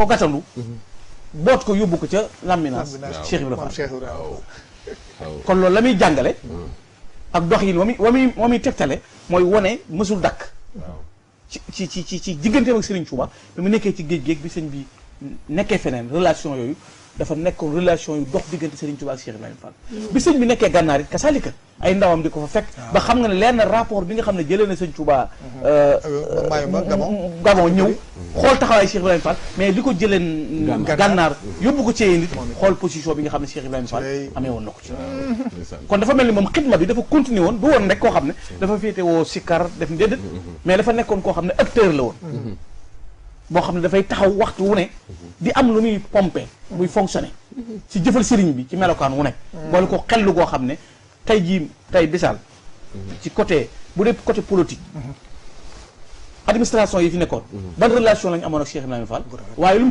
ko gàttandu boot ko yóbbu ko ca laminaas Cheikh Ibra Fall kon loolu la muy jàngale ak dox yi wa muy tegtale mooy wone mësul dakk ci digganteem ak Serigne Touba bi mu nekkee ci géej bi sëñ bi nekkee feneen relation yooyu dafa nekkoon relation yu dox diggante Serigne Touba ak Cheikh Ibrahima Fall bi sëñ bi nekkee gànnaar it kasaalika ay ndawam di ko fa fekk ba xam nga ne leer na rapport bi nga xam ne jëlee na sëñ Touba Gabon ñëw xool taxawaay Cheikh Ibrahima Fall mais li ko jëleen gànnaar yóbbu ko ceyee nit xool position bi nga xam ne Cheikh Ibrahima Fall amee woon na ko ci kon dafa mel ni moom xidma bi dafa continuer woon du woon rek koo xam ne dafa féete woo sikkar def déedéet mais dafa nekkoon koo xam ne acteur la woon boo xam ne dafay taxaw waxtu wu ne di am lu muy pompé muy fonctionné ci jëfal sëriñ bi ci melokaan wu ne boole ko xellu goo xam ne tey bisaal ci côté bu dee côté politique administration yi fi nekkoon ban relation lañu amoon ak Cheikh Ibrahima Fall waaye lu mu ci